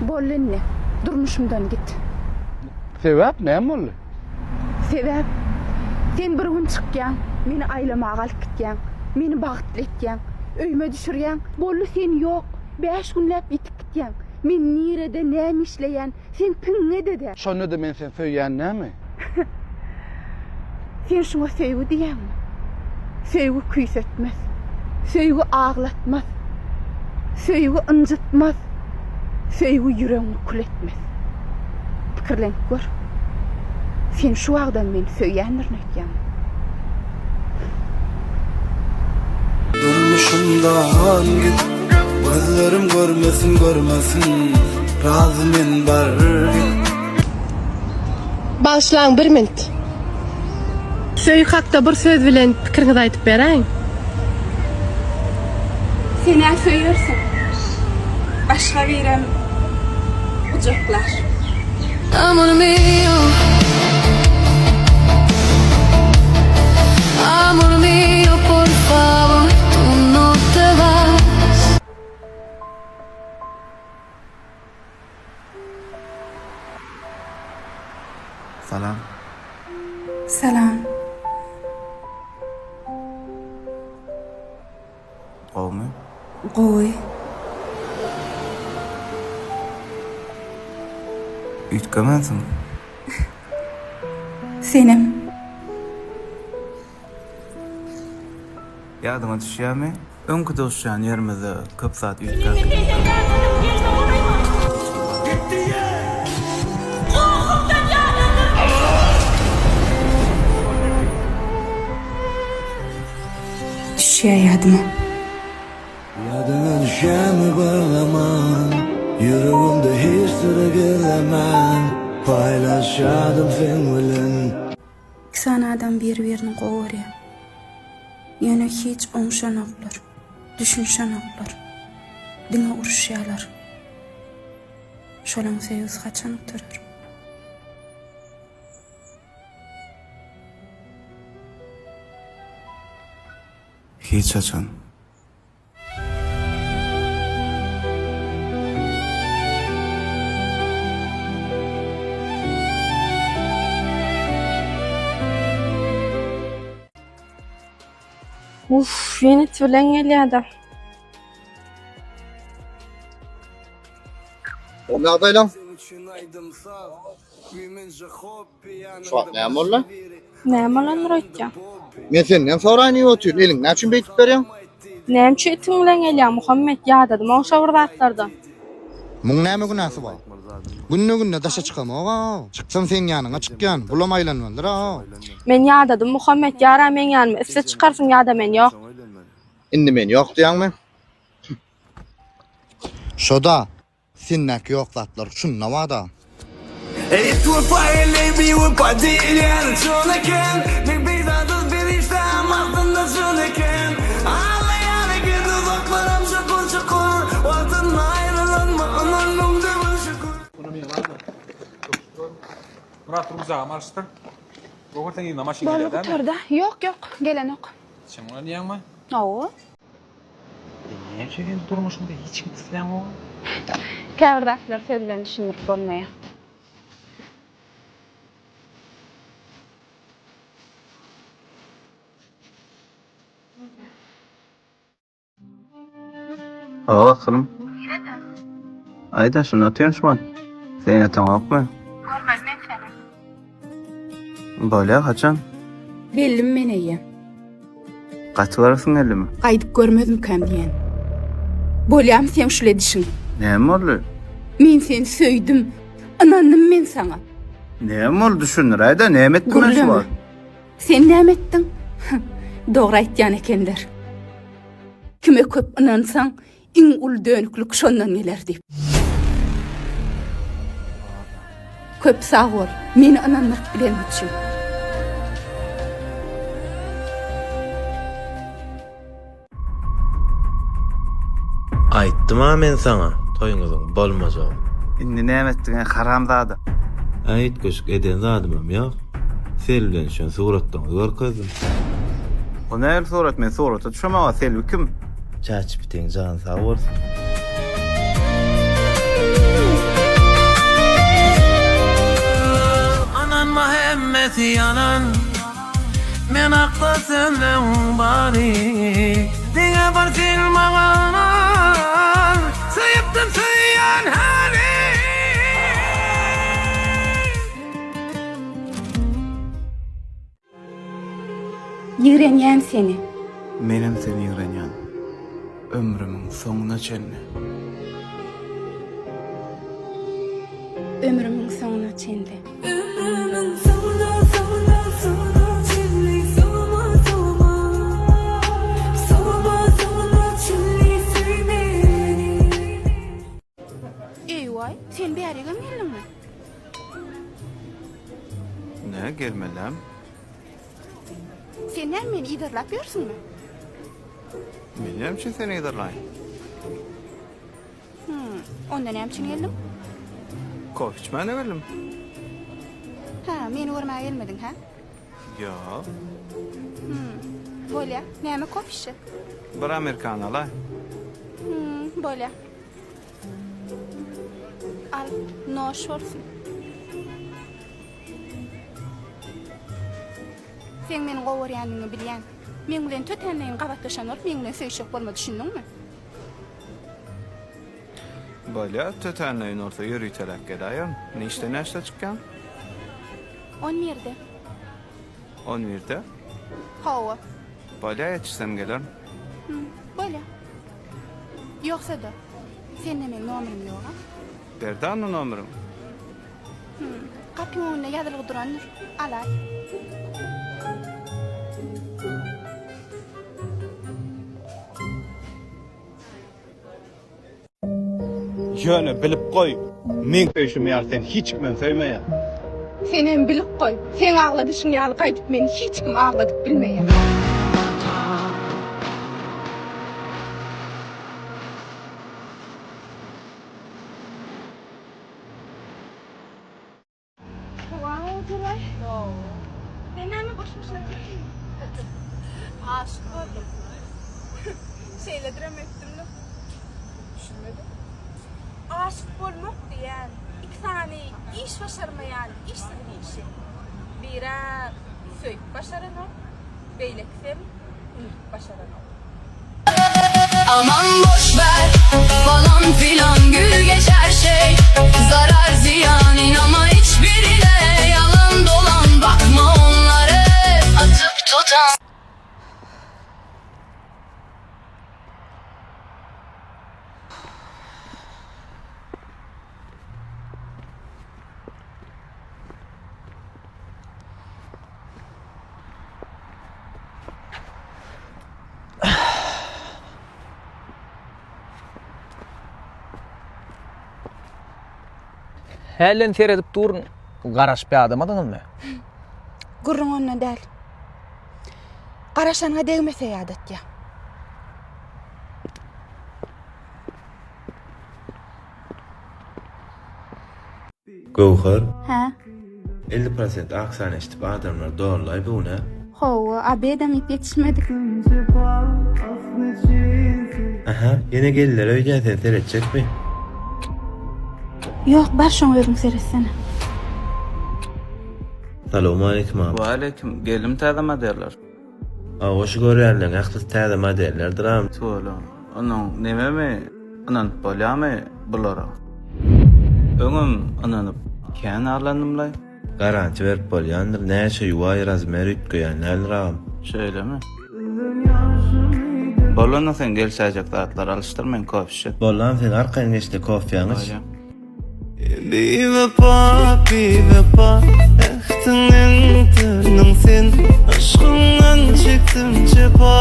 Boldy indi. Durmuşymdan git. Sebäp näme boldy? Sebäp, sen bir gün çykýaň, meni aýlamaga alyp gitýäň, meni bagtly etýäň, öýüme düşürýäň, boldy sen ýok, bäş günläp ýitip gitýäň. Men nirede, näme işleýän, seň piňňe-de däl. Şonda-da men seni söýýän dämi? Sen şuňa söýgi diýýäňmi? Söýgi küýsetmez. Söýgi aglatmaz. Söýgi ynjytmaz. Söýgi ýüregiňi kül etmez. Pikirlenip gör. Sen şu wagtam meni söýýändirin öýtýäňmi? Durmuşymdan git Gözlerim görmesin görmesin Razy men bar git. Bagyşlaň bir minut. Söýgi hakda bir söz bilen pikiriňizi aýdyp beräýiň. Sen-ä söýersiň. Başga birem gujaklar. Amor mio Amor mio por favor tu no te vas. Salam. Salam. Gowumy? Gowy. Üýtgemänsiň. Senem. Ýadyňa düşýärmi? Öňki duşýan ýerimizde köp zat üýtgäp gidipdir. Düşýär ýadyma. Ýadyňa düşýärmi bir zaman Ýüregimde hiç syry gizlemän Paýlaşýardym seň bilen. Iki sany adam bir-birini gowy görýär. Ýöne hiç oňşanoklar, düşünişenoklar. Diňe uruşýarlar. Şolaň söýgüsi haçan gutarar? Hiç haçan. Uff, ýene it bilen gelýär-de. O ýagdaýlaň? Şu wagt näme boldy? Näme bolandyr öýtýäň? Men senden soraýyn diýip otyryn. Eliňi näme üçin beýdip berýäň? Näme üçin itiň bilen gelýäň, Muhammet? Ýadadym ogşa bir zatlardan. Muň näme günäsi bar? Günde-günde daşa çykamog-a. Çyksam seň ýanyňa çykýan. Bulam aýlanmalydyr-a. Men ýadadym, Muhammet. Ýa-ra meň ýanyma isle çykarsyň, ýa-da men ýok. Indi men ýok diýýäňmi? Şo-da, Sendäki ýok zatlar şunda bada. Murat rugzagam alyşdyr. Gohar seň yzyňda maşyn Boldy gelýär dämi? gutarda. Ýok ýok gelenok. Çyn diýýäňmi? Hawa. Sen näme üçin sen durmuşyňda hiç kimi isläňok? Käbir zatlary söz bilen düşündirip bolmaýar. Hawa akylym. Aýda şunda otyryn şu wagt. Sen ýataňokmy? Görmeli men seni. Bolýa haçan? Geldim men eýýäm. Gaty barasyň geldimi? Gaýdyp görmezmikäm diýen. Bolýamy seň şul edişiň? Näme boldy? Men seni söýdüm. Ynandym men saňa. Näme boldy düşündiräýdä näme etdim men şu Gürleme. wagt? Sen näme etdiň? Dogry aýtýan ekenler. Kime köp ynansaň, iň uly dönüklik şondan geler diýip. Köp sag bol, meni ynandyryp bileniň üçin. Aýtdym-a men saňa toýuňyzyň bolmajagyny. Indi näme etdiň-ä haramzada? Aý üýtgeşik eden zadymam ýok. Selbi bilen düşen suratlaryňyzy görkezdim. O nähili surat men surata düşemok-a Selbi kim? Çäçipitiň jany sag bolsun. Hemmesi ýalan Men hakda sözleň bary Diňe bir sen maňa ynan Söýüpdim söýýän häli. Ýigrenýän seni. Menem seni ýigrenýän. Ömrümiň soňuna çenli. Ömrümiň soňuna çenli. Ömrümiň soňuna soňuna soňuna çenli sowma sowma Sowma soňuna çenli söý meni. Eý-waý, sen bärigem geldiňmi? Nä gelmelem? Sen näme meni yzarlap ýörsüňmi? Men näme üçin seni yzarlaýyn? Hmm, onda näme üçin geldiň? Kofe içmäne geldim. Ha, meni görmäge gelmediň, hä? Ýok. Hmm, bolýa. Näme kofe içjek? Bir amerikano alaý. Hmm, bolýa. Al, noş bolsun. Seň meni gowy görýändigiňi bilýän. Meň bilen tötänleýin gabatlaşan bolup, meň bilen söýüşjek bolma, düşündiňmi? Bolýa, tötänleýin bolsa ýöriteläp geläýerin. Nişde näçde çykýaň? On birde. On birde? Hawa. Bolýa, ýetişsem gelerin. Hum, bolýa. Ýogsa-da, sende meň nomerim ýog-a? Berdi anna nomeriňi. Hum, gapyň öňünde ýazylgy durandyr. Alaý. Ýöne bilip goý, meň söýşüm ýaly seni hiç kimem söýmeýär. Senem bilip goý, seň agladyşyň ýaly gaýdyp meni hiç kim agladyp bilmeýär. Wow, Gülay. Sen näme boş-boşuna çekdiň? Aşyk boldum. Şeýledirem etdim-le. Düşünmedim. Aşyk bolmak diýýän iki sany iş başarmaýan işsiziň işi. Bir-ä söýüp başaranok, beýlekisem unudyp başaranok. Aman boş ver falan filan gül geçer şey Zarar ziyan inanma hiçbirine Yalan dolan bakma onlara Atıp tutan Hälden seredip durun. Garaşyp ýadamadyňyzmy? Gürrüň onda däl. Garaşanyňa degmese ýadatýa. Göwher. Hä? 50 prosent aksiýany eşidip adamlar dollaý bu güne. Hawa, obedam iýip ýetişmedik. Aha, ýene geldiler öýdýän sen seretjekmi? Ýok, bar şoňa özüň seretsene. Salowmaleýkim agam. Waleýkim, geldim täze modeller. Hawa şu görýänleň ählisi täze modellerdir agam. Tüweleme. Onuň nememi ynanyp bolýamy bulara? Öňem ynanyp kän arlandymlaý. Garanti berip bolýandyr näçe ýuwaý razmer üýtgeýän däldir agam. Şeýlemi? Bolanda sen gelşäýjek zatlary alyşdyr men kofe içjek. Bollam sen arkaýyn geçde kofýaňy iç. Bolýa. Biwepa, biwepa Ähtiňden döndüň sen Yşkyňdan çekdim jepa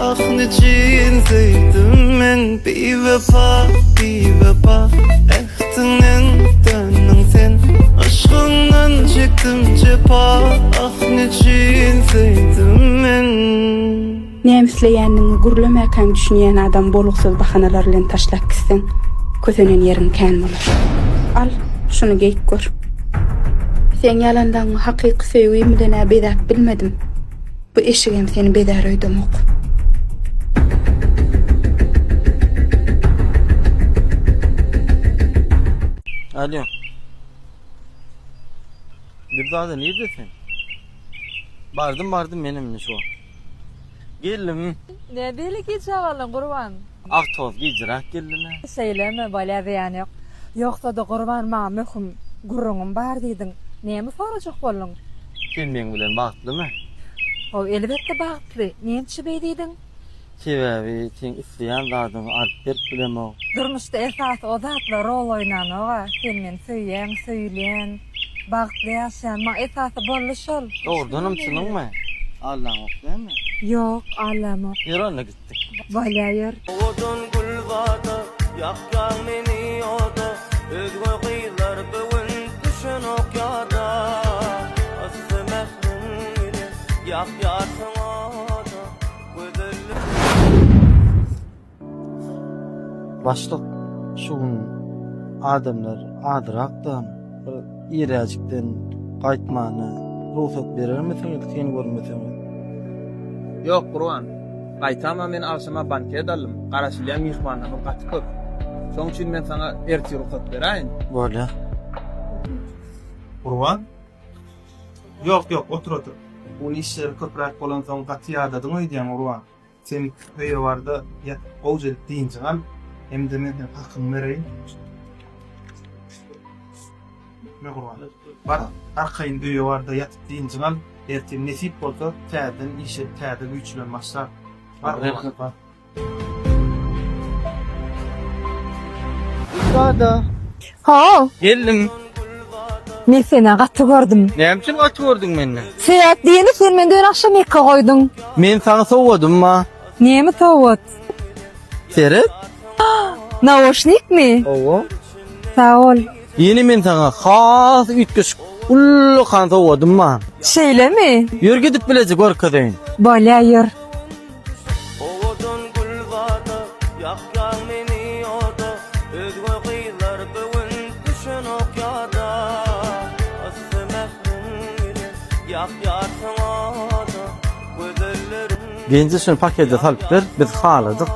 Ah neçin söýdüm men Biwepa, biwepa Ähtiňden döndüň sen Yşkyňdan çekdim jepa Ah neçin söýdüm men. Näme isleýändigiňi gürlemäkäň düşünýän adam bolgusyz bahanalar bilen taşlap gitseň, kösenen ýeriň kän bolar. Al, şuny geýip gör. Seň ýalanlaryňy hakyky söýgim bilen-ä bezäp bilmedim. Bu eşigem seni bezär öýdemok. Alýo. Gülzada nirde sen? Bardym bardym menem indi şu wagt. Geldim. Ne beýle gijä galdyň Gurban? Awtobus gijiräk geldi-le. Şeýlemi, bolýa zyýany ýok. Ýogsa-da Gurban maňa möhüm gürrüňim bar diýdiň. Näme sorajak bolduň? Sen meň bilen bagtlymy? How, elbetde bagtly. Nemçe beý diýdiň? Sebäbi seň isleýän zadyňy alyp berip bilemok. Durmuşda esasy o zatlar rol oýnanok-a. Sen meni söýýäň, söýülýän, bagtly ýaşaýan. Maňa esasy boldy şol. Dogrudanam çynyňmy? Aldaňok dälmi? Ýok, aldamok. Ýör onda gitdik. Bolýa ýör. Owadan gülzada, ýakýaň meni oda, Özge gyzlar bu gün düşenok ýada. Yssy mähriň ile ýakýarsyň oda, Gözellik. Başlyk, şu gün adamlar azrak-da, bir irräjikden gaýtmana rugsat berermisiňiz, kyn görmeseňiz? Ýok, Gurban. Gaýtam-a men agşama banket aldym. Garaşylýan myhmanlarymyz gaty köp. Şoň üçin men saňa ertir rugsat beräýin. Bolýar. Gurban. Ýok, ýok, otur, otur. Bu gün işleri köpräk bolansoň gaty ýadadyň öýdýän, Gurban. Sen öýe bar-da, ýatyp gowja edip dynjyňy al. Hem-de men seň hakyňy bereýin. Me Gurban. Bar, arkaýyn öýe bar-da, ýatyp dynjyňy al. Ertir nesip bolsa, täzeden işe täze güýç bilen başlar. Bar Gurban, bar. Dada. How. Geldim. Men seni gaty gördüm. Näme üçin gaty gördüň menden? Sebäp diýeni sen meni dün agşam ýeke goýduň. Men saňa sowgadym bar. Näme sowgat? Seret. Naoşnikmi? Hawa. Sag bol. Ýene men saňa has üýtgeşik ullakan sowgadym bar. Şeýlemi? Ýör gidip bileje görkezeýin. Bolýa ýör. Owadan gülzada, ýakýaň meni oda, Özge gyzlar bu gün düşenok ýada. Yssy mähriň ile ýakýarsyň oda, Gözelleriň. Genje şuny pakete salyp ber, biz haladyk.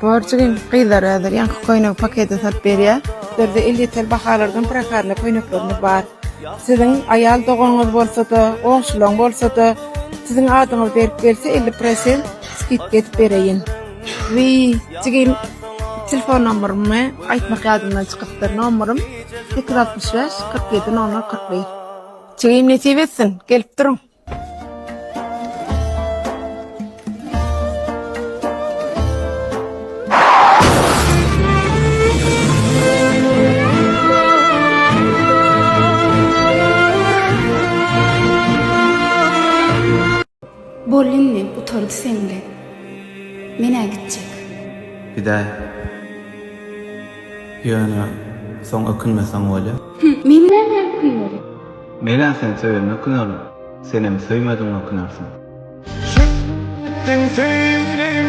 Bor jigim, gyzlar häzir ýaňky köýnegi pakete salyp berýär. Bizlerde elýeter bahalardan prokarny köýneklerimiz bar. Siziň aýal doganyňyz bolsa-da, goňşulaň bolsa-da, siziň adyňyzy berip gelse 50 prosent skidka edip bereýin. Wiý, jigim, telefon nomerymy aýtmak ýadymdan çykypdyr. Nomerym 865 47 00 41. Jigim nesip etsin, gelip duruň. Boldy indi, gutardy seň bilen. Men-ä gitjek. Gidäý. Ýöne soň ökünmeseň bolýa. Hüm, men nämä ökünmeli? Men-ä seni söýenime ökünerin, senem söýmedigiňe ökünersiň. Şeýtdiň söýgülim.